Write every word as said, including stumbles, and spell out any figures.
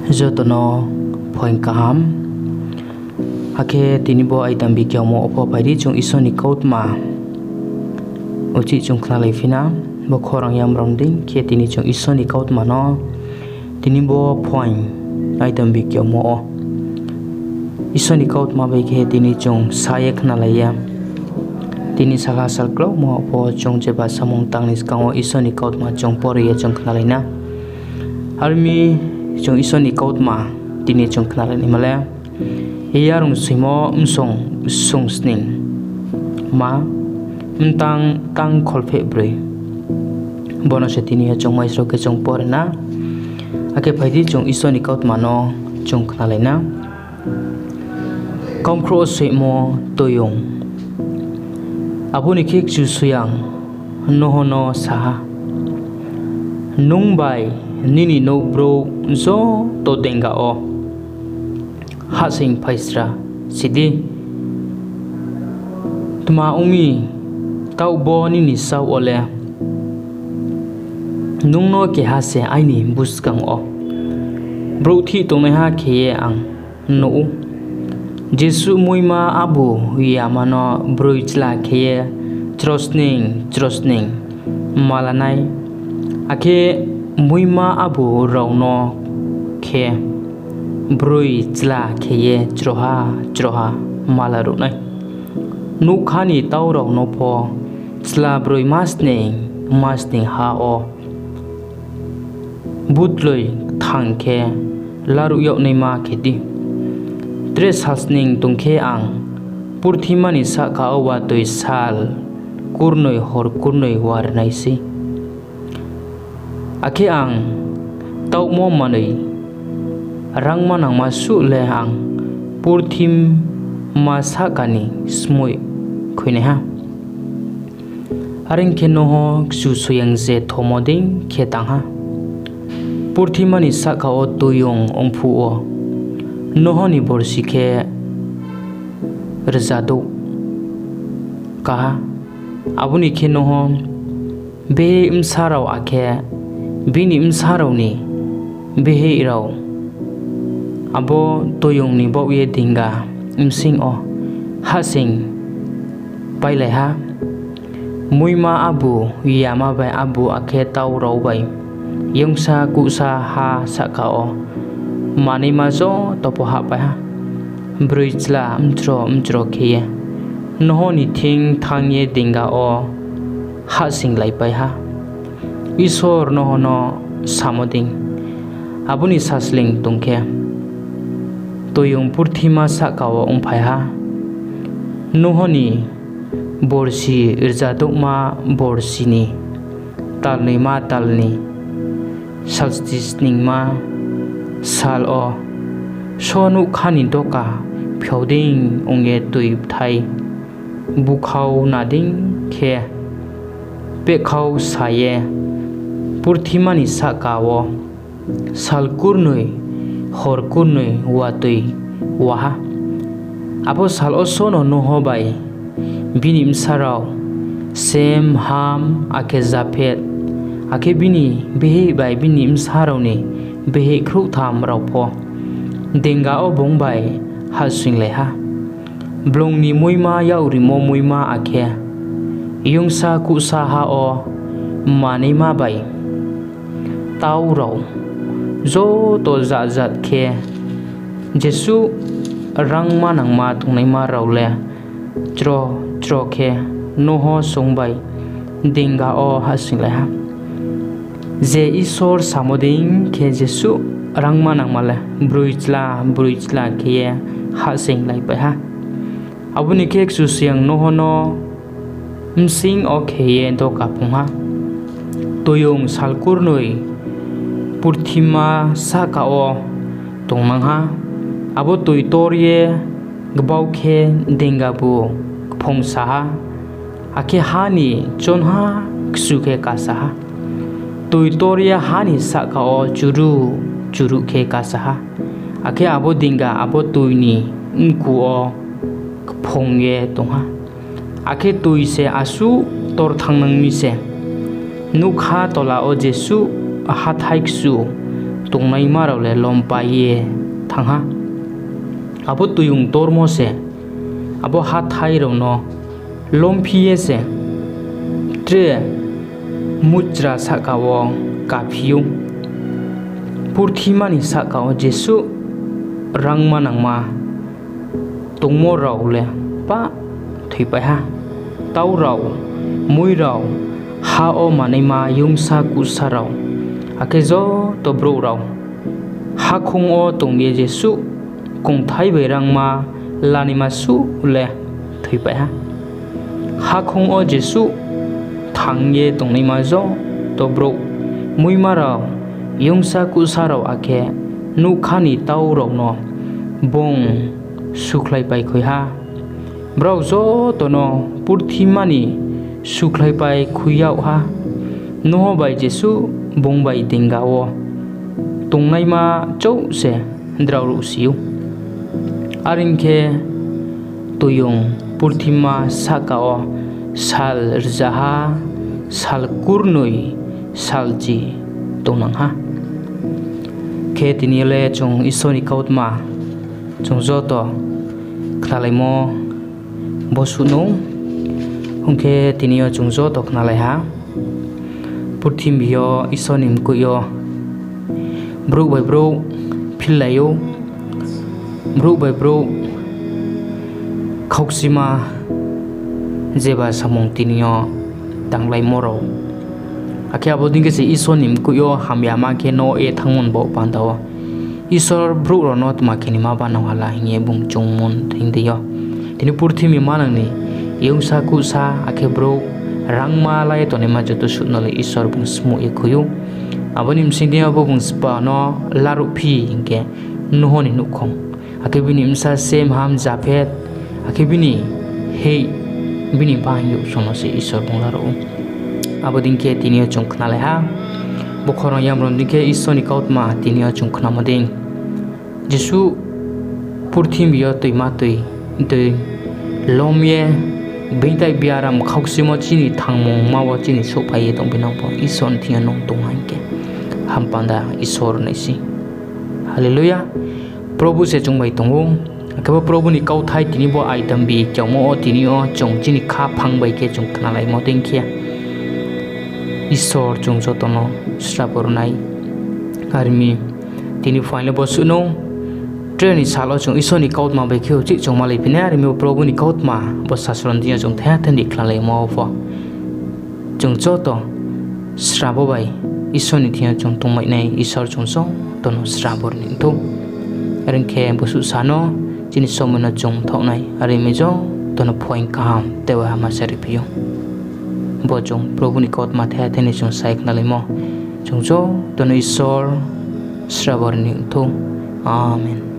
Joto no phoing kaham. Akhe tini bo aidang bikiaomo wo pho phai di, chung Isor ni kautma uchih chung khnalai phi na. Bo khorang yamrao dei khe tini chung Isor ni kautma no tini bo phoing aidang bikiaomo wo Isor ni kautma bai khe tini chung sa ye khnalai ye, tini salha sal klauma pho chung jeba samung tang ni skang wo Isor ni kautma chung pore ye chung khnalai na. Are ong mi, chung Isor ni kautma tini chung khnalai naima le Yarung soimo bsong sungsning ma, mtang tang kholphehbroi. Bono se tini yo chung maisro khe chung pore na. Akhe phai di, chung Isor ni kautma no chung khnalai na. Kaumkhrouh wo soimo toiyong. Abo ni khe Kchusoyang Noho no sa ha, Nung bai nini nouh brouh joto denga wo hahsoing phaisrasi di. Tma ong mi, taoh bo nini saoh wo le nung no keha se aini buskang wo brouhthih tongnaiha khe ye ang nuh ou. Jesuh muima abu yama no broi chla khe ye chrosning chrosning ma la nai, akhe muima abu rao no khe broi chla khe ye chroha chroha ma laruh nai. Nougkha ni tau rao no pho chla broi masning masning ha wo butloi kthang khe laruh yag naima khe di. Tre salsning tong khe ang purthima ni sahka wo watoi sal kurnoi hor kurnoi wari nai sei. Akhe ang taohmo manoi rangmanangma suh le ang purthima sahka ni skmoih khui nai ha. Are ong khe, Noho Kchusoyang je thomo dei khe tang ha. Purthima ni sahka wo toiyong ong phuh wo Noho ni borsi khe rzadouh ka ha. Abo ni khe Noho bihih bsa rao akhe bini bsa rao ni bihih rao abo toiyong ni baoh ye denga bsing yo hahsoingpailai ha. Muima abu yama bai abu akhe tau rao bai yongsa kuhsa ha sahka wo manaima joto pho hahpai ha. Broi chla mchro mchro khe ye Noho ni thing thanng ye denga wo hahsoinglaipai ha. Isor Noho no samo dei, abo ni sasling tong khe, toiyong purthima sahka wo ongphai ha. Noho ni borsi rzadouhma borsi ni talnoima tal ni salstisningma sal wo só nougkha ni doka phiao dei ong ye toi bthai búkhau na dei khe pehkhau sa ye purthima ni sahka wo sal kurnoi hor kurnoi watoi wa ha. Abo sal wo só no Noho bai bini bsa rao Sem, Ham akhe Japhet, akhe bini bihih bai bini bsa rao ni bihih khrouhtham rao pho denga wo bung bai hahsoinglai ha. Blong ni muima, yak rimo muima akhe yongsa kuhsa ha wo manaima bai tau rao joto jat jat khe, jesuh rangmanangma tongnaima rao le chro chro khe Noho song bai denga wo hahsoinglai ha. Je Isor samo dei khe jesuh rangmanangma le broi chla broi chla khe ye hahsoinglaipai ha. Abo ni khe Kchusoyang Noho no bsing yo khe ye doka phung ha. Toiyong sal kurnoi purthima sahka wo tongnang ha. Abo toi tor ye gbau khe dengabu kphongsa ha, akhe ha ni chonha kchu khe kasa ha. Toi tor ye ha ni sahka wo churuh churuh khe kasa ha, akhe abo denga abo toi ni mku wo kphong ye tong ha. Akhe toi se asuh tor thanngnang mi se, nougkha tola wo jesuh hathái kchu tongnaima rao le lompai ye thanng ha. Abo toiyong tormo se abo hathái rao no lomphi ye se tre muchra sahka wo kaphi ou. Purthima ni sahka wo jesuh rangma nangma tongmo rao le pah thoipai ha. Tau rao, mui rao, ha wo manaima youngsa kuhsa rao, akhe joto brouh rao, hakhoung wo tong ye jesuh kongthai bai rangma lanaima suh le thoipai ha. Hakhoung wo jesuh thang ye tongnaima joto brouh, muima rao, youngsa kuhsa rao akhe nougkha ni tau rao no bung sukhlaipai khui ha. Brao joto no purthima ni sukhlaipai khui yag ha. Nuho bai jesuh bung bai dinga wo tongnaima chouh se drao ruhsi ou. Are ong khe, toiyong purthima sahka wo sal rzaha, sal kurnoi, salchi tongnang ha. Khe tini yo le chung Isor ni kautma chung joto khnalaimo bo suh nou. Ong khe tini yo chung joto khnalai ha. Purthimbi yo Isor ni mkoih yo brouh bai brouh phillai ou, brouh bai brouh khaukchima jeba samung tini yo tanglaimo rao. Akhe abo dei khe se Isor ni mkoih yo hamyama khe no ye thanngmo ni baoh panda wo Isor brouh rao no tma khe ni ma banao hala hing ye bung choungmo ni thing dei yo. Tini purthimbi manang ni youngsa kuhsa akhe brouh rangma la ye tongnaima joto suh no le Isor bung smuh ye khui ou. Abo ni bsing dei yo bo bung spa no laruhphi hing khe Nuho ni nouhkhong, akhe bini bsa Sem, Ham, Japhet, akhe bini heih, bini bahaing youh song no se Isor bung laruh ou. Abo dei khe tini yo chung khnalai ha. Bokhorong yamrom dei khe Isor ni kautma tini yo chung khnamo dei, jesuh purthimbi yo toima toi, toi lom ye, beingtai biaram khaukchimo chini thangmungma wo chini souhphai ye tong bi nang pho Isor ni thing yo nung tong ha hing khe, hampanda Isor nai sei. Hallelujah. Probu se chung bai tong ou. Akhe bo Probu ni kauthai tini bo aidambi kyaomo wo tini yo chung chini khaphang bai khe chung khnalaimo dei khe Isor chung joto no srabo rnai. Are mi, tini phuaing le bo suh no, tre ni sal wo chung Isor ni kautma bai khe uchih chung malaiphi nai. Are mi bo Probu ni kautma bo sasro ni thing yo chung thaiha thandi khnalaimo wo pho chung joto srabo bai Isor ni thing yo chung tongmai nai, Isor chung joto no srabo ri ni thou. Are ong khe bo suh sa no chini somoi no chung mthaoh nai, are mi joto no phuaing kaham tei wa hama sa riphi ou. Bo chung Probu ni kautma thaiha thandi chung sai khnalaimo, chung joto no Isor srabo ri ni thou. Amen.